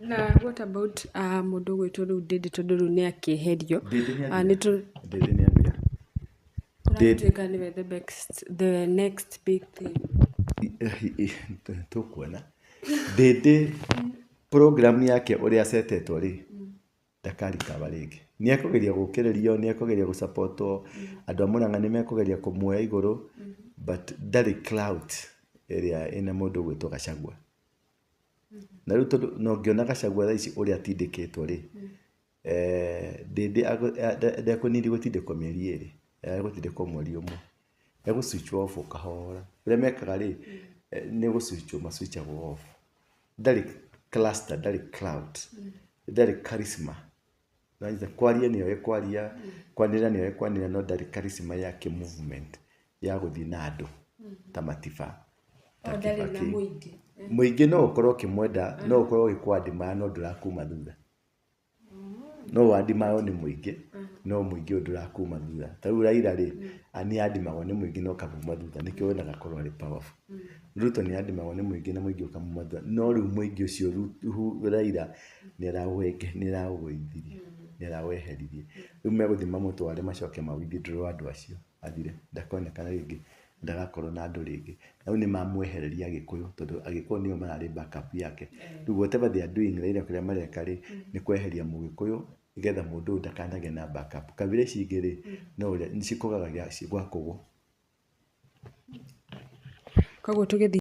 Na what about mũndũ ũgwĩtwo rĩu Ndĩndĩ, tondũ rĩu nĩ akĩeherio? Ndĩndĩ nĩ Nĩ athira. Ndĩndĩ nĩ athira. Kũratuĩka nĩwe the next big thing. Tũkuona Ndĩndĩ program yake ũrĩa acetetwo rĩ, ndakarikaba rĩngĩ. Nĩ ekũgeria gũkĩrĩrio, nĩ ekũgeria gũsupportwo, andũ a Mũrang'a nĩ mekũgeria kũmuoya igũrũ, but ndarĩ clout ĩrĩa ĩna mũndũ ũgwĩtwo Gachagua. Na rĩu tondũ na ũngĩona Gachagua thaa ici ũrĩa atindĩkĩtwo rĩ, Ndĩndĩ ndekũnidi gũtindĩkwo mĩeri 2, egũtindĩkwo mweri 1. Egũ switch off o kahora. Ũrĩa mekaga rĩ, nĩ gũ switch ma switchagwo off. Ndarĩ cluster, ndarĩ clout, ndarĩ charisma. Nĩwanyita? Kwaria nĩoĩ kwaria, kwanĩrĩra nĩoĩ kwanĩrĩra, no ndarĩ charisma ya kĩ movement ya gũthiĩ na andũ ta Matiba, ta O ndarĩ na Kibaki. Mũingĩ. Mũingĩ no ũkorwo ũkĩmwenda, no ũkorwo ũgĩkũ-admire, no ndũrakuma thutha. No ũ-admire nĩ mũingĩ, no mũingĩ ũyũ ndũrakuma thutha. Ta rĩu Raila rĩ, nĩ adimagwo nĩ mũingĩ na ũkamuma thutha, nĩkĩo wonaga korwo arĩ powerful. Ruto nĩ adimagwo nĩ mũingĩ na mũingĩ ũkamuma thutha, no rĩu mũingĩ ũcio Raila nĩ araũgũithirie, nĩ araweheririe. Rĩu megũthiĩ mamũtware macoke ma withdraw andũ acio, athire, ndakonekana rĩngĩ, ndagakorwo na andũ rĩngĩ. Rĩu nĩ mamwehereria Agĩkũyũ, tondũ Agĩkũyũ nĩo mararĩ backup yake. Rĩu whatever they are doing, Raila kĩrĩa mareka rĩ, nĩ kweheria Mũgĩkũyũ nĩgetha mũndũ ũyũ ndakanagĩe na backup. Kabira ici ingĩ rĩ, no ũrĩa cikũgaga gwa kũgũ. Koguo tũgĩthiĩ